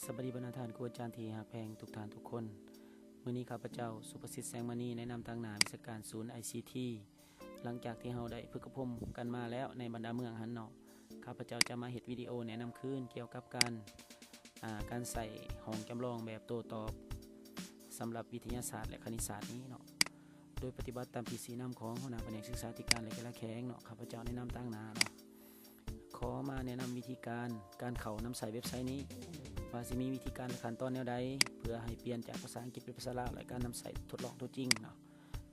ສະບາຍດີບັນດາທ່ານຄູອາຈານທີ່ຮັກແພງທຸກທ່ານທຸກຄົນ. ມື້ນີ້ຂ້າພະເຈົ້າ ສຸພະສິດ ແສງມະນີ ແນະນຳຕາງໜ້າວິຊາການສູນ ໄອຊີທີ. ຫຼັງຈາກທີ່ເຮົາໄດ້ຝຶກອົບຮົມກັນມາແລ້ວໃນບັນດາເມືອງຫັ້ນເນາະ, ຂ້າພະເຈົ້າຈະມາເຮັດວິດີໂອແນະນຳຄືນກ່ຽວກັບການ, ອາ, ການໃຊ້ຫ້ອງຈຳລອງແບບໂຕ້ຕອບສຳລັບວິທະຍາສາດ ແລະ ຄະນິດສາດນີ້ເນາະ, ໂດຍປະຕິບັດຕາມທິດຊີ້ນຳຂອງຫົວໜ້າພະແນກສຶກສາທິການ ແລະ ກິລາແຂວງເນາະ. ຂ້າພະເຈົ້າແນະນຳຕາງໜ້າເນາະ. ຂໍມາແນະນຳວິທີການ ການເຂົ້ານຳໃຊ້ເວັບໄຊນີ້ ວ່າຊິມີວິທີການ ແລະ ຂັ້ນຕອນແນວໃດ ເພື່ອໃຫ້ປ່ຽນຈາກພາສາອັງກິດເປັນພາສາລາວ ແລະ ການນຳໃຊ້ທົດລອງຕົວຈິງເນາະ.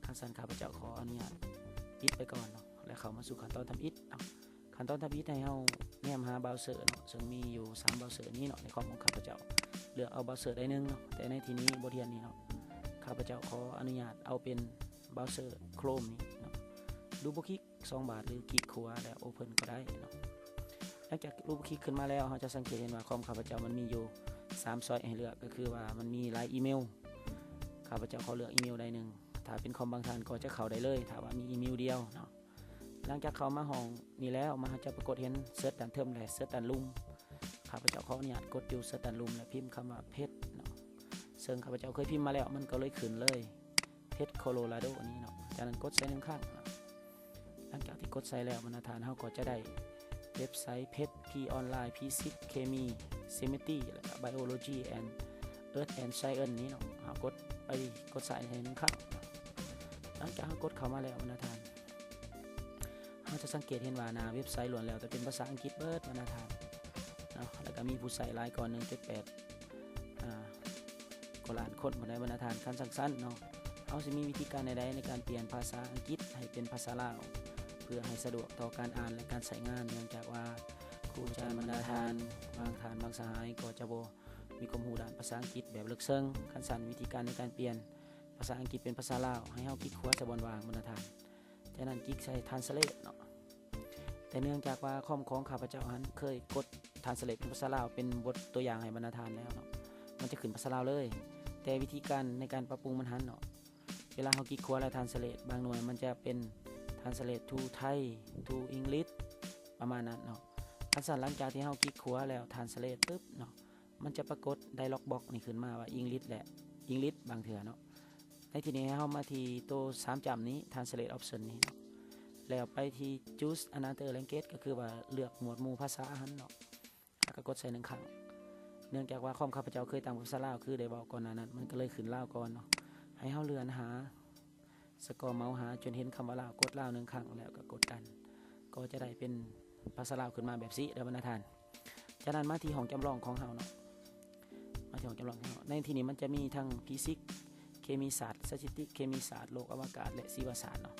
ຄັນຊັ້ນ ຂ້າພະເຈົ້າຂໍອະນຸຍາດປິດໄປກ່ອນເນາະ ແລະ ເຂົ້າມາສູ່ຂັ້ນຕອນທຳອິດເນາະ. ຂັ້ນຕອນທຳອິດໃຫ້ເຮົາແນມຫາບຣາວເຊີເນາະ, ເຊິ່ງມີຢູ່ສາມບຣາວເຊີນີ້ເນາະ ໃນຄອມຂອງຂ້າພະເຈົ້າ. ເລືອກເອົາບຣາວເຊີໃດໜຶ່ງເນາະ, ແຕ່ໃນທີ່ນີ້ ບົດຮຽນນີ້ເນາະ ຂ້າພະເຈົ້າຂໍອະນຸຍາດເອົາເປັນບຣາວເຊີໂຄຣມນີ້ເນາະ. ດູເບິນຄລິກ ສອງບາດ ຫຼື ຄລິກຂວາແລ້ວໂອເພິນກໍໄດ້ເນາະ. ຫຼັງຈາກລູບຄລິກຂຶ້ນມາແລ້ວ ເຮົາຈະສັງເກດເຫັນວ່າຄອມຂ້າພະເຈົ້າມັນມີຢູ່ສາມຊ້ອຍໃຫ້ເລືອກ, ກໍຄືວ່າມັນມີຫຼາຍອີເມວ. ຂ້າພະເຈົ້າຂໍເລືອກອີເມວໃດໜຶ່ງ, ຖ້າເປັນຄອມບາງທ່ານກໍຈະເຂົ້າໄດ້ເລີຍ ຖ້າວ່າມີອີເມວດຽວເນາະ. ຫຼັງຈາກເຂົ້າມາຫ້ອງນີ້ແລ້ວ ມັນຈະປາກົດເຫັນ Search ດ້ານເທິງ ແລະ Search ດ້ານລຸ່ມ. ຂ້າພະເຈົ້າຂໍອະນຸຍາດກົດຢູ່ Search ດ້ານລຸ່ມ ແລະ ພິມຄຳວ່າ ເພັດ ເນາະ, ເຊິ່ງຂ້າພະເຈົ້າເຄີຍພິມມາແລ້ວ ມັນກໍເລີຍຂຶ້ນເລີຍ ເພັດ ໂຄໂລຣາໂດ ນີ້ເນາະ. ຈາກນັ້ນກົດໃສ່ໜຶ່ງຄັ້ງເນາະ. ຫຼັງຈາກທີ່ກົດໃສ່ແລ້ວ ບັນດາທ່ານ ເຮົາກໍຈະໄດ້ເວັບໄຊ ເພັດ ພຣີອອນລາຍ ຟີຊິກ ເຄມີ ເຊເມຕີ ແລ້ວກໍ Biology and Earth and Science ນີ້ເນາະ. ເຮົາກົດໄປ ກົດໃສ່ໃຫ້ໜຶ່ງຄັ້ງ. ຫຼັງຈາກເຮົາກົດເຂົ້າມາແລ້ວ ບັນດາທ່ານ ເຮົາຈະສັງເກດເຫັນວ່າໜ້າເວັບໄຊລ້ວນແລ້ວແຕ່ເປັນພາສາອັງກິດເບິດ ບັນດາທ່ານເນາະ, ແລ້ວກໍມີຜູ້ໃຊ້ຫຼາຍກວ່າໜຶ່ງຈຸດແປດ ອ່າ ກວ່າລ້ານຄົນພຸ້ນໃດ໋ ບັນດາທ່ານ. ຄັນຊັ້ນເນາະ ເຮົາຊິມີວິທີການໃດໆ ໃນການປ່ຽນພາສາອັງກິດໃຫ້ເປັນພາສາລາວ ເພື່ອໃຫ້ສະດວກຕໍ່ການອ່ານ ແລະ ການໃຊ້ງານ, ເນື່ອງຈາກວ່າຄູອາຈານບັນດາທ່ານ ບາງທ່ານບາງສະຫາຍກໍຈະບໍ່ມີຄວາມຮູ້ດ້ານພາສາອັງກິດແບບເລິກເຊິ່ງ. ຄັນຊັ້ນ ວິທີການໃນການປ່ຽນພາສາອັງກິດເປັນພາສາລາວ ໃຫ້ເຮົາຄລິກຂວາໃສ່ບ່ອນວ່າງ ບັນດາທ່ານ, ຈາກນັ້ນຄລິກໃສ່ Translate ເນາະ. ແຕ່ເນື່ອງຈາກວ່າຄອມຂອງຂ້າພະເຈົ້າຫັ້ນເຄີຍກົດ Translate ເປັນພາສາລາວ ເປັນບົດຕົວຢ່າງໃຫ້ບັນດາທ່ານແລ້ວເນາະ, ມັນຈະຂຶ້ນພາສາລາວເລີຍ. ແຕ່ວິທີການໃນການປັບປຸງມັນຫັ້ນເນາະ, ເວລາເຮົາຄລິກຂວາແລ້ວ Translate ບາງໜ່ວຍມັນຈະເປັນ Translate to Thai to English ປະມານນັ້ນເນາະ. ຄັນຊັ້ນ ຫຼັງຈາກທີ່ເຮົາຄລິກຂວາແລ້ວ Translate ປຶບເນາະ, ມັນຈະປາກົດ Dialog Box ນີ້ຂຶ້ນມາວ່າ English ແລະ English ບາງເທື່ອເນາະ. ໃນທີ່ນີ້ໃຫ້ເຮົາມາທີ່ໂຕສາມຈ້ຳນີ້ Translate Option ນີ້ເນາະ, ແລ້ວໄປທີ່ Choose Another Language ກໍຄືວ່າເລືອກໝວດໝູ່ພາສາຫັ້ນເນາະ, ແລ້ວກໍກົດໃສ່ໜຶ່ງຄັ້ງ. ເນື່ອງຈາກວ່າຄອມຂ້າພະເຈົ້າເຄີຍຕັ້ງເປັນພາສາລາວ ຄືໄດ້ເວົ້າກ່ອນໜ້ານັ້ນ, ມັນກໍເລີຍຂຶ້ນລາວກ່ອນເນາະ. ໃຫ້ເຮົາເລື່ອນຫາ ສະກໍເມົາຫາຈົນເຫັນຄຳວ່າລາວ, ກົດລາວໜຶ່ງຄັ້ງ ແລ້ວກໍກົດ Done ກໍຈະໄດ້ເປັນພາສາລາວຂຶ້ນມາແບບຊີ້ເດີບັນດາທ່ານ. ຈາກນັ້ນມາທີ່ຫ້ອງຈຳລອງຂອງເຮົາເນາະ, ມາທີ່ຫ້ອງຈຳລອງຂອງເຮົາ. ໃນທີ່ນີ້ມັນຈະມີທັງຟີຊິກ, ເຄມີສາດ, ສະຖິຕິ, ເຄມີສາດ, ໂລກອະວະກາດ ແລະ ຊີວະສາດເນາະ.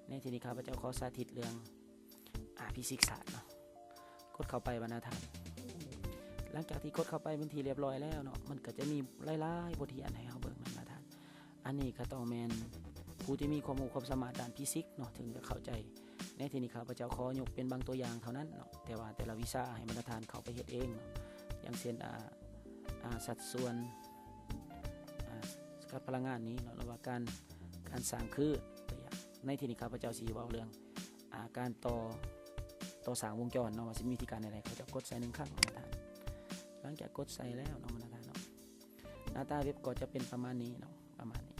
ໃນທີ່ນີ້ຂ້າພະເຈົ້າຂໍສາທິດເລື່ອງ ອາ ຟີຊິກສາດເນາະ, ກົດເຂົ້າໄປບັນດາທ່ານ. ຫຼັງຈາກທີ່ກົດເຂົ້າໄປເປັນທີ່ລຽບຮ້ອຍແລ້ວເນາະ, ມັນກໍຈະມີຫຼາຍໆບົດຮຽນໃຫ້ເຮົາເບິ່ງນຳບັນດາທ່ານ. ອັນນີ້ກໍຕ້ອງແມ່ນຜູ້ທີ່ມີຄວາມຮູ້ຄວາມສາມາດດ້ານຟີຊິກເນາະ ເຖິງຈະເຂົ້າໃຈ. ໃນທີ່ນີ້ຂ້າພະເຈົ້າຂໍຍົກເປັນບາງຕົວຢ່າງເທົ່ານັ້ນເນາະ, ແຕ່ວ່າແຕ່ລະວິຊາໃຫ້ບັນດາທ່ານເຂົ້າໄປເຮັດເອງເນາະ, ຢ່າງເຊັ່ນ ອາ ອາ ສັດສ່ວນ ອາ ສະກັດພະລັງງານນີ້ເນາະ ຫຼືວ່າການ ການສ້າງຄືນ ຕົວຢ່າງ. ໃນທີ່ນີ້ຂ້າພະເຈົ້າຊິເວົ້າເລື່ອງ ອາ ການຕໍ່ ຕໍ່ສ້າງວົງຈອນເນາະ ວ່າຊິມີວິທີການແນວໃດ. ເຂົາເຈົ້າກົດໃສ່ໜຶ່ງຄັ້ງບັນດາທ່ານ. ຫຼັງຈາກກົດໃສ່ແລ້ວເນາະ ບັນດາທ່ານເນາະ, ໜ້າຕາເວັບກໍຈະເປັນປະມານນີ້ເນາະ, ປະມານນີ້.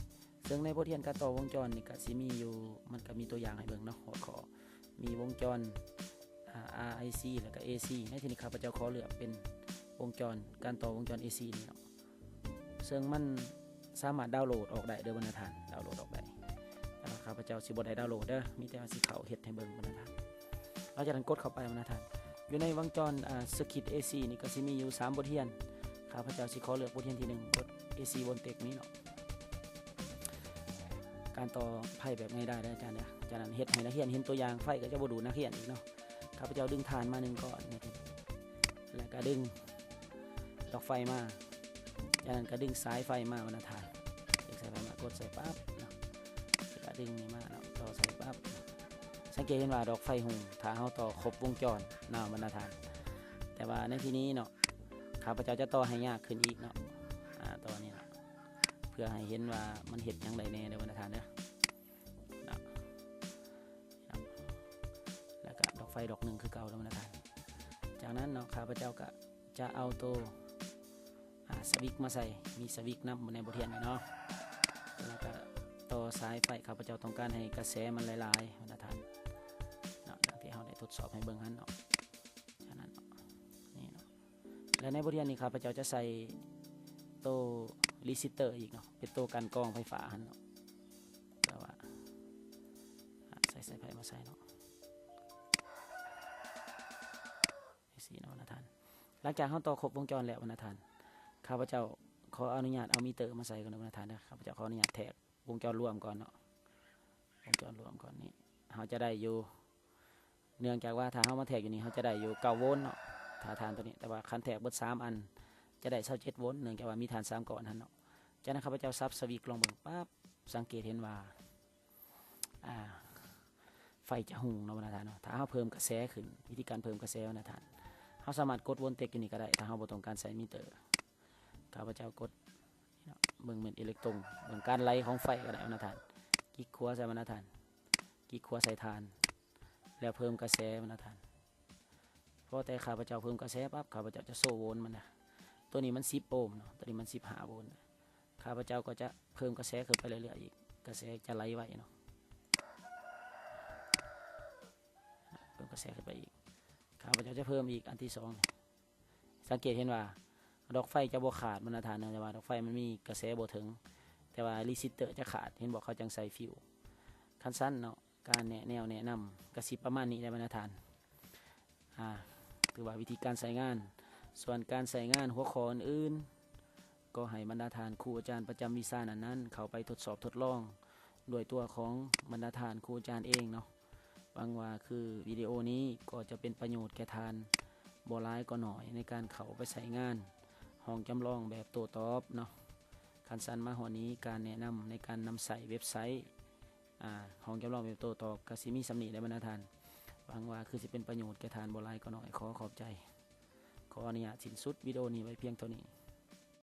ເຊິ່ງໃນບົດຮຽນການຕໍ່ວົງຈອນນີ້ກໍຊິມີຢູ່ ມັນກໍມີຕົວຢ່າງໃຫ້ເບິ່ງເນາະ, ຫົວຂໍ້ ມີວົງຈອນ ອາ ອາ ໄອ ຊີ ແລ້ວກໍ ເອ ຊີ. ໃນທີ່ນີ້ຂ້າພະເຈົ້າຂໍເລືອກເປັນວົງຈອນ ການຕໍ່ວົງຈອນ ເອ ຊີ ນີ້ເນາະ, ເຊິ່ງມັນສາມາດດາວໂຫຼດອອກໄດ້ເດີບັນດາທ່ານ, ດາວໂຫຼດອອກໄດ້. ແຕ່ວ່າຂ້າພະເຈົ້າຊິບໍ່ໄດ້ດາວໂຫຼດເດີ, ມີແຕ່ວ່າຊິເຂົ້າເຮັດໃຫ້ເບິ່ງບັນດາທ່ານ. ຫຼັງຈາກນັ້ນກົດເຂົ້າໄປບັນດາທ່ານ, ຢູ່ໃນວົງຈອນ ອາ ເຊີຄິດ ເອ ຊີ ນີ້ກໍຊິມີຢູ່ສາມບົດຮຽນ. ຂ້າພະເຈົ້າຊິຂໍເລືອກບົດຮຽນທີໜຶ່ງ ບົດ ເອ ຊີ ໂວນເຕັກ ນີ້ເນາະ. ການຕໍ່ໄຟແບບງ່າຍດາຍເດີອາຈານເດີ. ຈາກນັ້ນເຮັດໃຫ້ນັກຮຽນເຫັນຕົວຢ່າງ, ໄຟກໍຈະບໍ່ດູດນັກຮຽນອີກເນາະ. ຂ້າພະເຈົ້າດຶງຖ່ານມາໜຶ່ງກ້ອນ ແລ້ວກໍດຶງດອກໄຟມາ, ຈາກນັ້ນກໍດຶງສາຍໄຟມາບັນດາທ່ານ, ດຶງສາຍໄຟມາ ກົດໃສ່ປັບເນາະ, ແລ້ວກໍດຶງນີ້ມາເນາະ, ຕໍ່ໃສ່ປັບ. ສັງເກດເຫັນວ່າດອກໄຟຮຸ່ງ ຖ້າເຮົາຕໍ່ຄົບວົງຈອນເນາະບັນດາທ່ານ. ແຕ່ວ່າໃນທີ່ນີ້ເນາະ ຂ້າພະເຈົ້າຈະຕໍ່ໃຫ້ຍາກຂຶ້ນອີກເນາະ, ອາ ຕໍ່ນີ້ເນາະ ເພື່ອໃຫ້ເຫັນວ່າມັນເຮັດຫຍັງໄດ້ແດ່ເດີບັນດາທ່ານເດີເນາະ. ແລ້ວກະດອກໄຟດອກໜຶ່ງຄືເກົ່າເດີບັນດາທ່ານ. ຈາກນັ້ນເນາະ ຂ້າພະເຈົ້າກະຈະເອົາໂຕ ສະວິກມາໃສ່ ມີສະວິກນຳໃນບົດຮຽນນີ້ເນາະ. ແລ້ວກໍຕໍ່ສາຍໄຟ ຂ້າພະເຈົ້າຕ້ອງການໃຫ້ກະແສມັນຫຼາຍໆ ບັນດາທ່ານເນາະ, ດັ່ງທີ່ເຮົາໄດ້ທົດສອບໃຫ້ເບິ່ງຫັ້ນເນາະ. ອັນນັ້ນເນາະ ນີ້ເນາະ. ແລະ ໃນບົດຮຽນນີ້ ຂ້າພະເຈົ້າຈະໃສ່ໂຕຣີຊິດເຕີອີກເນາະ ເປັນໂຕກັ່ນກອງໄຟຟ້າຫັ້ນເນາະ ເພື່ອວ່າ ອາ ໃສ່ສາຍໄຟມາໃສ່ເນາະ ຈັ່ງຊີ້ເນາະ ບັນດາທ່ານ. ຫຼັງຈາກເຮົາຕໍ່ຄົບວົງຈອນແລ້ວ ບັນດາທ່ານ ຂ້າພະເຈົ້າຂໍອະນຸຍາດເອົາມີເຕີມາໃສ່ກ່ອນເດີ ບັນດາທ່ານເດີ. ຂ້າພະເຈົ້າຂໍອະນຸຍາດແທກວົງຈອນລວມກ່ອນເນາະ ວົງຈອນລວມກ່ອນນີ້ ເຮົາຈະໄດ້ຢູ່ ເນື່ອງຈາກວ່າຖ້າເຮົາມາແທກຢູ່ນີ້ ເຮົາຈະໄດ້ຢູ່ເກົ້າໂວນເນາະ ຖ້າຖ່ານໂຕນີ້. ແຕ່ວ່າຄັນແທກເບິດສາມອັນ ຈະໄດ້ຊາວເຈັດໂວນ ເນື່ອງຈາກວ່າມີຖ່ານສາມກ້ອນຫັ້ນເນາະ. ຈາກນັ້ນຂ້າພະເຈົ້າສັບສະວິກລອງເບິ່ງປັບ ສັງເກດເຫັນວ່າ ອາ ໄຟຈະຮຸ່ງເນາະ ບັນດາທ່ານເນາະ. ຖ້າເຮົາເພີ່ມກະແສຂຶ້ນ ວິທີການເພີ່ມກະແສ ບັນດາທ່ານ ເຮົາສາມາດກົດໂວນເຕັກຢູ່ນີ້ກໍໄດ້ ຖ້າເຮົາບໍ່ຕ້ອງການໃສ່ມີເຕີ. ຂ້າພະເຈົ້າກົດ ເບິ່ງເມັນອີເລັກຕົງ ເບິ່ງການໄຫຼຂອງໄຟກໍໄດ້ ບັນດາທ່ານ. ກິກຂວາໃສ່ ບັນດາທ່ານ ກິກຂວາໃສ່ຖ່ານ ແລ້ວເພີ່ມກະແສ ບັນດາທ່ານ. ພໍແຕ່ຂ້າພະເຈົ້າເພີ່ມກະແສປັບ ຂ້າພະເຈົ້າຈະໂຊໂວນມັນນະ. ໂຕນີ້ມັນສິບໂອມເນາະ ໂຕນີ້ມັນສິບຫ້າໂວນ. ຂ້າພະເຈົ້າກໍຈະເພີ່ມກະແສຂຶ້ນໄປເລື້ອຍໆອີກ ກະແສຈະໄຫຼໄວເນາະ. ເພີ່ມກະແສຂຶ້ນໄປອີກ ຂ້າພະເຈົ້າຈະເພີ່ມອີກອັນທີສອງ. ສັງເກດເຫັນວ່າດອກໄຟຈະບໍ່ຂາດ ບັນດາທ່ານເນາະ ແຕ່ວ່າດອກໄຟມັນມີກະແສບໍ່ເຖິງ ແຕ່ວ່າຣີຊິດເຕີຈະຂາດ ເຫັນບໍ່ ເຂົາຈັ່ງໃສ່ຟິວ. ຄັນຊັ້ນເນາະ ການແນະແນວແນະນຳກະຊິປະມານນີ້ແຫຼະ ບັນດາທ່ານ. ອາ ຖືວ່າວິທີການໃຊ້ງານ. ສ່ວນການໃຊ້ງານຫົວຂໍ້ອື່ນໆ ກໍໃຫ້ບັນດາທ່ານຄູອາຈານປະຈຳວິຊານັ້ນໆ ເຂົ້າໄປທົດສອບທົດລອງດ້ວຍຕົວຂອງບັນດາທ່ານຄູອາຈານເອງເນາະ. ຫວັງວ່າຄືວິດີໂອນີ້ກໍຈະເປັນປະໂຫຍດແກ່ທ່ານບໍ່ຫຼາຍກໍໜ້ອຍ ໃນການເຂົ້າໄປໃຊ້ງານຫ້ອງຈຳລອງແບບໂຕ້ຕອບເນາະ. ຄັນຊັ້ນມາຮອດນີ້ ການແນະນຳໃນການນຳໃຊ້ເວັບໄຊ ອາ ຫ້ອງຈຳລອງແບບໂຕ້ຕອບກໍຊິມີສ່ຳນີ້ແຫຼະ ບັນດາທ່ານ. ຫວັງວ່າຄືຊິເປັນປະໂຫຍດແກ່ທ່ານບໍ່ຫຼາຍກໍໜ້ອຍ. ຂໍຂອບໃຈ. ຂໍອະນຸຍາດສິ້ນສຸດວິດີໂອນີ້ໄວ້ພຽງເທົ່ານີ້.